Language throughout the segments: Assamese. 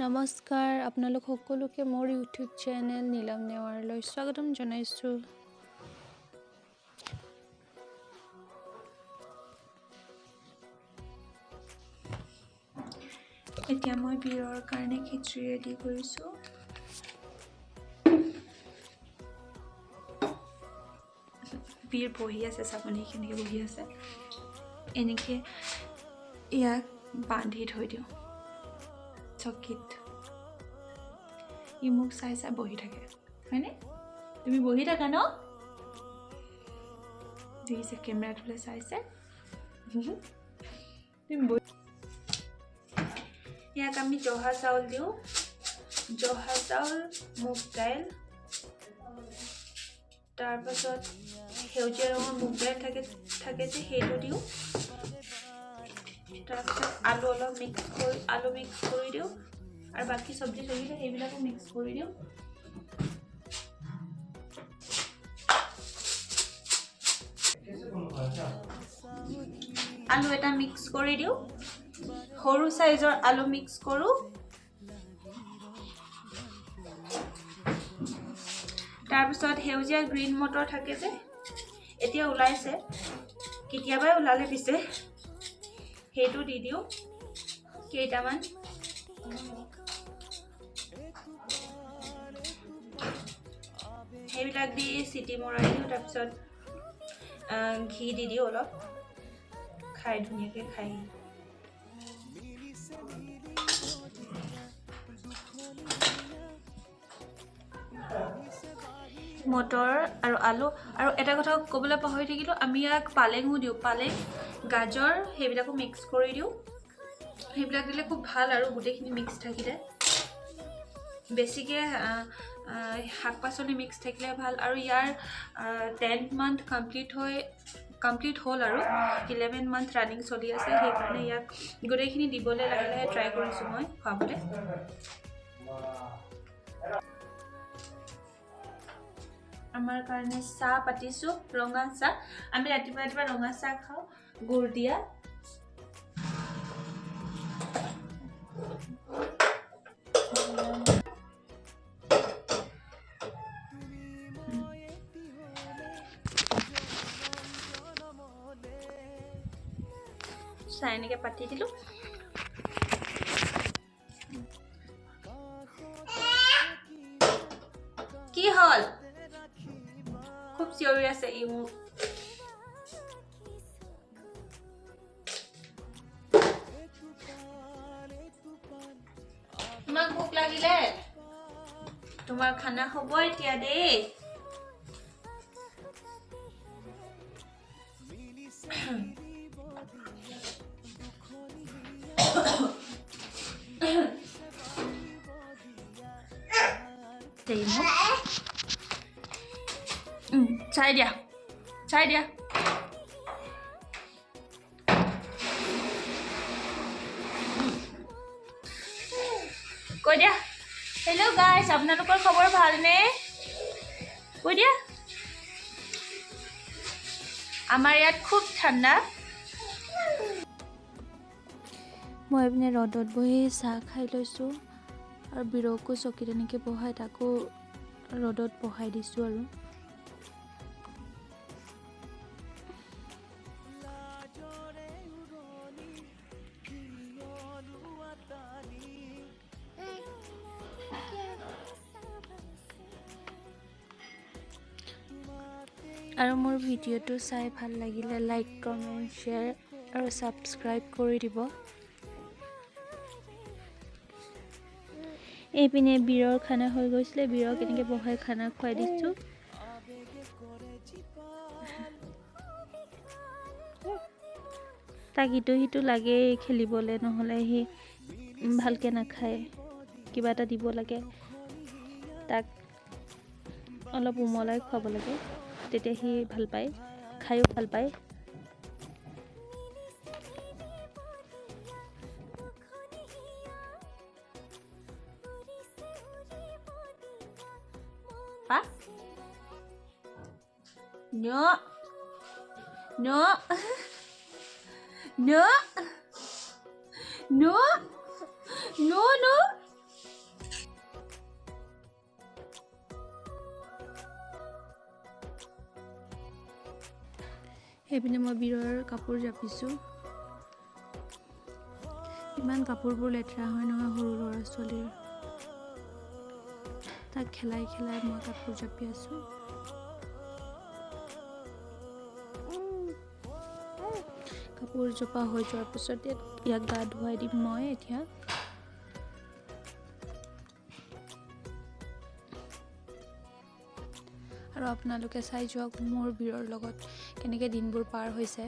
নমস্কাৰ, আপোনালোক সকলোকে মোৰ ইউটিউব চেনেল নীলম নেৱাৰলৈ স্বাগতম জনাইছোঁ। এতিয়া মই বীৰৰ কাৰণে খিচিৰি ৰেডি কৰিছোঁ। বীৰ বহি আছে, চাবনি কেনেকৈ বহি আছে। এনেকৈ ইয়াক বান্ধি থৈ দিওঁ চকীত। ই মোক চাই চাই বহি থাকে, হয়নে? তুমি বহি থাকা ন? দেখিছে, কেমেৰাটোলৈ চাইছে। তুমি বহি। ইয়াক আমি জহা চাউল দিওঁ, জহা চাউল, মুগ দাইল, তাৰপাছত সেউজীয়া ৰঙৰ মুগ দাইল থাকে যে, সেইটো দিওঁ। তাৰপিছত আলু অলপ মিক্স কৰি, আলু মিক্স কৰি দিওঁ আৰু বাকী চব্জি থাকিলে সেইবিলাকো মিক্স কৰি দিওঁ। আলু এটা মিক্স কৰি দিওঁ, সৰু চাইজৰ আলু মিক্স কৰোঁ। তাৰপিছত সেউজীয়া গ্ৰীণ মটৰ থাকে যে, এতিয়া ওলাইছে, কেতিয়াবাই ওলালে পিছে, সেইটো দি দিওঁ কেইটামান। সেইবিলাক দি চিটি মৰাই দিওঁ। তাৰপিছত ঘি দি দিওঁ অলপ, খাই ধুনীয়াকৈ খাই। মটৰ আৰু আলু। আৰু এটা কথা ক'বলৈ পাহৰি থাকিলোঁ, আমি ইয়াক পালেঙো দিওঁ, পালেং, গাজৰ সেইবিলাকো মিক্স কৰি দিওঁ। সেইবিলাক দিলে খুব ভাল আৰু গোটেইখিনি মিক্স থাকিলে, বেছিকৈ শাক পাচলি মিক্স থাকিলে ভাল। আৰু ইয়াৰ 10 মান্থ কমপ্লিট হ'ল আৰু 11 মান্থ ৰানিং চলি আছে, সেইকাৰণে ইয়াক গোটেইখিনি দিবলৈ লাহে লাহে ট্ৰাই কৰিছোঁ মই খুৱাবলৈ। আমাৰ কাৰণে চাহ পাতিছোঁ, ৰঙা চাহ। আমি ৰাতিপুৱা ৰাতিপুৱা ৰঙা চাহ খাওঁ, গুড় দিয়া। চাহ এনেকৈ পাতি দিলোঁ। কি হ'ল? খুব চিঞৰি আছে ই মোক। তোমাক ভোক লাগিলে? তোমাৰ খানা হ'ব এতিয়া দেই। দেই মোক চাই দিয়া, চাই দিয়া। কৈ দিয়া, হেল্ল' গাইজ, আপোনালোকৰ খবৰ ভালনে? কৈ দিয়া। আমাৰ ইয়াত খুব ঠাণ্ডা। মই এইপিনে ৰ'দত বহি চাহ খাই লৈছোঁ আৰু বীৰকো চকীত এনেকৈ বহাই তাকো ৰ'দত বহাই দিছোঁ। আৰু মোৰ ভিডিঅ'টো চাই ভাল লাগিলে লাইক, কমেণ্ট, শ্বেয়াৰ আৰু ছাবস্ক্ৰাইব কৰি দিব। এইপিনে বীৰৰ খানা হৈ গৈছিলে, বীৰক এনেকৈ বহাই খানা খুৱাই দিছোঁ। তাক ইটো সিটো লাগেই খেলিবলৈ, নহ'লে সি ভালকৈ নাখায়। কিবা এটা দিব লাগে তাক, অলপ উমলাই খুৱাব লাগে, তেতিয়া সি ভাল পায়, খায়ো ভাল পায়। পা No. No. No. No. No, no. এইপিনে মই বীৰৰ কাপোৰ জাপিছোঁ। ইমান কাপোৰবোৰ লেতেৰা হয় নহয় সৰু ল'ৰা ছোৱালীৰ। তাক খেলাই খেলাই মই কাপোৰ জাপি আছোঁ। কাপোৰ জপা হৈ যোৱাৰ পিছত ইয়াক গা ধুৱাই দিম মই এতিয়া। আৰু আপোনালোকে চাই যাওক মোৰ বীৰৰ লগত কেনেকৈ দিনবোৰ পাৰ হৈছে।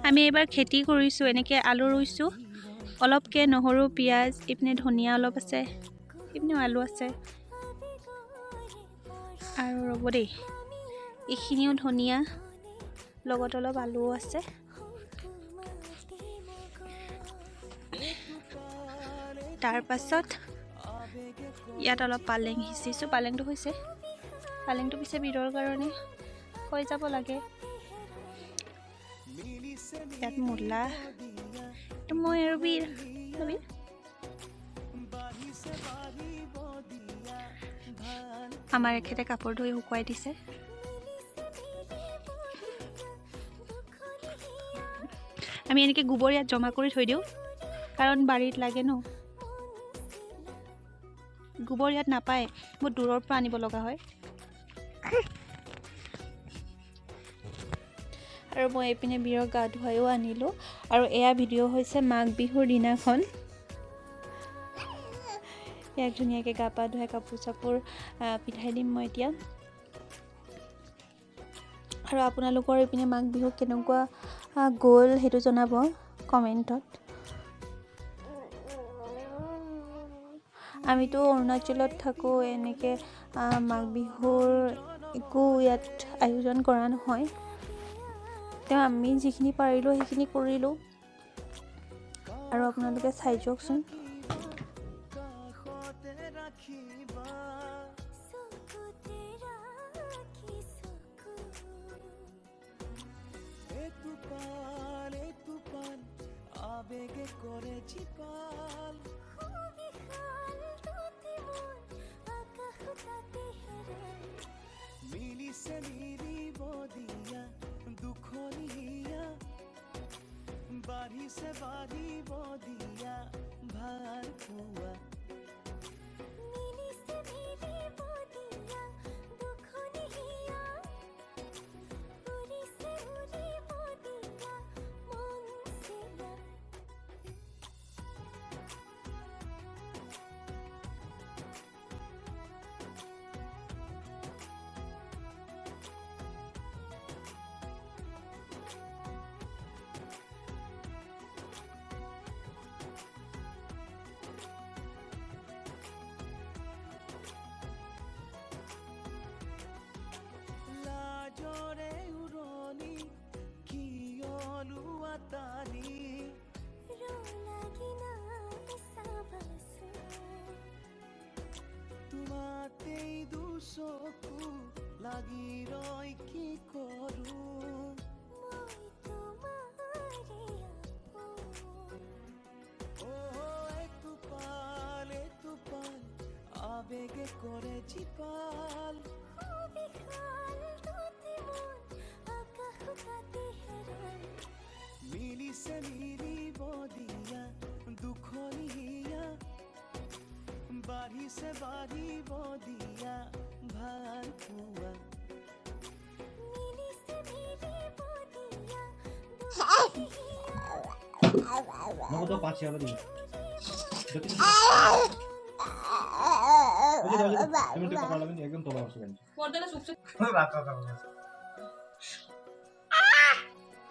আমি এইবাৰ খেতি কৰিছোঁ, এনেকৈ আলু ৰুইছোঁ, অলপকৈ নহৰু, পিঁয়াজ, ইপিনে ধনিয়া অলপ আছে, ইপিনেও আলু আছে। আৰু ৰ'ব দেই, এইখিনিও ধনিয়া, লগত অলপ আলুও আছে। তাৰপাছত ইয়াত অলপ পালেং সিঁচিছোঁ। পালেংটো হৈছে, পালেংটো পিছে বীৰৰ কাৰণে হৈ যাব লাগে। ইয়াত মূলা, এইটো মই আৰু বীৰ। আমাৰ এখেতে কাপোৰ ধুই শুকুৱাই দিছে। আমি এনেকৈ গোবৰ ইয়াত জমা কৰি থৈ দিওঁ, কাৰণ বাৰীত লাগে ন। গোবৰ ইয়াত নাপায়, বহুত দূৰৰ পৰা আনিব লগা হয়। আৰু মই এইপিনে বীৰক গা ধুৱাইও আনিলোঁ। আৰু এয়া ভিডিঅ' হৈছে মাঘ বিহুৰ দিনাখন। ইয়াক ধুনীয়াকৈ গা পা ধুৱাই কাপোৰ চাপোৰ পিন্ধাই দিম মই এতিয়া। আৰু আপোনালোকৰ এইপিনে মাঘ বিহু কেনেকুৱা গ'ল সেইটো জনাব কমেণ্টত। আমিতো অৰুণাচলত থাকোঁ, এনেকৈ মাঘ বিহুৰ একো ইয়াত আয়োজন কৰা নহয়। তেওঁ আমি যিখিনি পাৰিলোঁ সেইখিনি কৰিলোঁ। আৰু আপোনালোকে চাই যাওকচোন।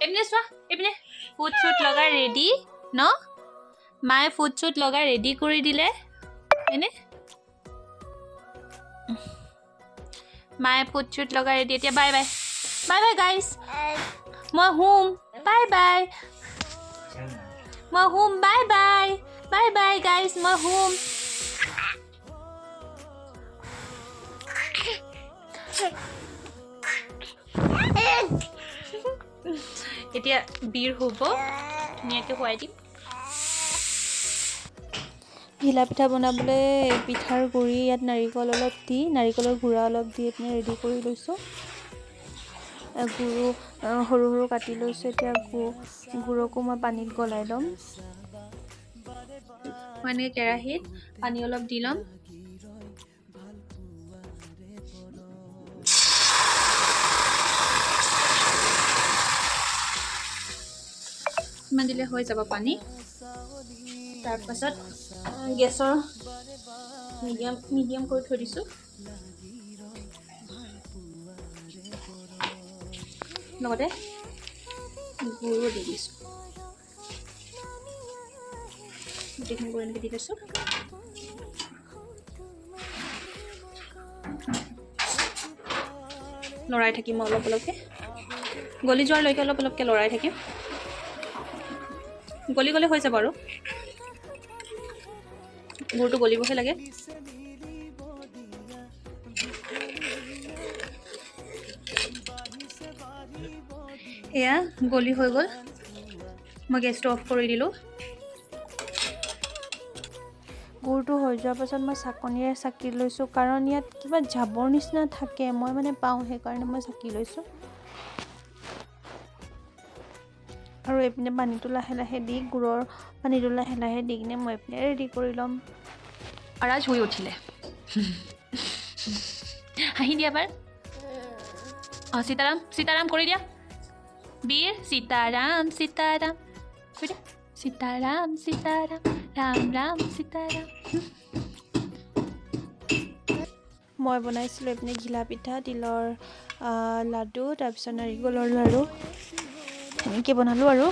এইপিনে চোৱা, এইপিনে ফুট চুট লগাই ৰেডি ন? মায়ে ফুট চুট লগাই ৰেডি কৰি দিলে। এনে মায়ে ফুট চুট লগাই ৰেডি। এতিয়া bye bye, bye bye guys, মই শুম, বাই বাই, মই শুম, bye bye, bye bye guys, মই শুম। এতিয়া বীৰ শুব, ধুনীয়াকৈ শুৱাই দিম। ঘিলা পিঠা বনাবলৈ পিঠাৰ গুড়ি ইয়াত নাৰিকল অলপ দি, নাৰিকলৰ গুড়া অলপ দি এইপিনে ৰেডি কৰি লৈছোঁ। গুড়ো সৰু সৰু কাটি লৈছোঁ। এতিয়া গুড়কো মই পানীত গলাই ল'ম। মই এনেকৈ কেৰাহীত পানী অলপ দি ল'ম। ইমান দিলে হৈ যাব পানী। তাৰপাছত গেছৰ মিডিয়াম মিডিয়াম কৰি থৈ দিছোঁ। লগতে গুড়ো দি দিছোঁ। গোটেইখিনি গুড় এনেকৈ দি লৈছোঁ। লৰাই থাকিম মই অলপ অলপকৈ, গলি যোৱালৈকে অলপ অলপকৈ লৰাই থাকিম। গলি গ'লে হৈ যাব আৰু, গুড়টো গলিবহে লাগে। এয়া গলি হৈ গ'ল, মই গেছটো অফ কৰি দিলোঁ। গুড়টো হৈ যোৱাৰ পাছত মই চাকনিৰে চাকি লৈছোঁ, কাৰণ ইয়াত কিবা জাবৰ নিচিনা থাকে, মই মানে পাওঁ, সেইকাৰণে মই চাকি লৈছোঁ। আৰু এইপিনে পানীটো লাহে লাহে দি, গুড়ৰ পানীটো লাহে লাহে দি কিনে মই এইপিনে ৰেডি কৰি ল'ম। আৰাজ শুই উঠিলে, হাঁহি দিয়া এবাৰ। অঁ, সীতাৰাম সীতাৰাম কৰি দিয়া। বীৰ সীতাৰাম সীতাৰাম কৰি দিয়া। সীতাৰাম সীতাৰাম ৰাম ৰাম সীতাৰাম। মই বনাইছিলোঁ এইপিনে ঘিলা পিঠা, তিলৰ লাডু, তাৰপিছত নাৰিকলৰ লাড়ু, এনেকৈ বনালোঁ। আৰু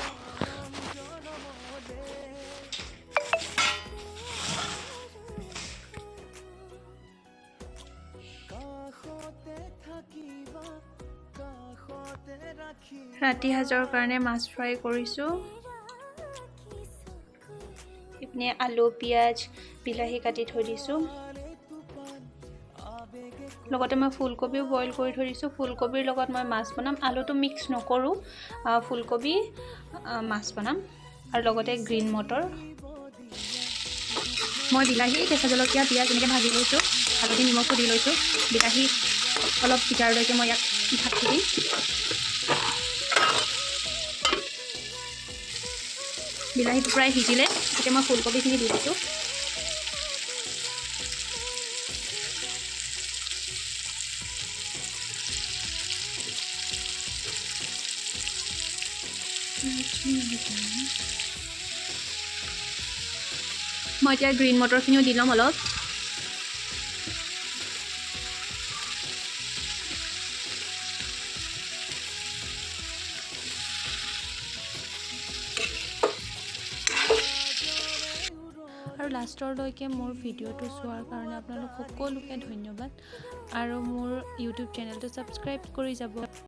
ৰাতি সাজৰ কাৰণে মাছ ফ্ৰাই কৰিছোঁ। ইপিনে আলু, পিঁয়াজ, বিলাহী কাটি থৈ দিছোঁ। লগতে মই ফুলকবিও বইল কৰি থৈ দিছোঁ। ফুলকবিৰ লগত মই মাছ বনাম, আলুটো মিক্স নকৰোঁ। ফুলকবি মাছ বনাম আৰু লগতে গ্ৰীণ মটৰ। মই বিলাহী, কেঁচা জলকীয়া, পিঁয়াজ এনেকৈ ভাজি লৈছোঁ, হালধি নিমখো দি লৈছোঁ। বিলাহী অলপ সিজাৰলৈকে মই ইয়াক ঢাকি দিম। বিলাহীটো প্ৰায় সিজিলে, এতিয়া মই ফুলকবিখিনি দি দিছোঁ। মই এতিয়া গ্ৰীণ মটৰখিনিও দি ল'ম অলপ। আৰু লাষ্টৰলৈকে মোৰ ভিডিঅ'টো চোৱাৰ কাৰণে আপোনালোক সকলোকে ধন্যবাদ। আৰু মোৰ ইউটিউব চেনেলটো ছাবস্ক্ৰাইব কৰি যাব।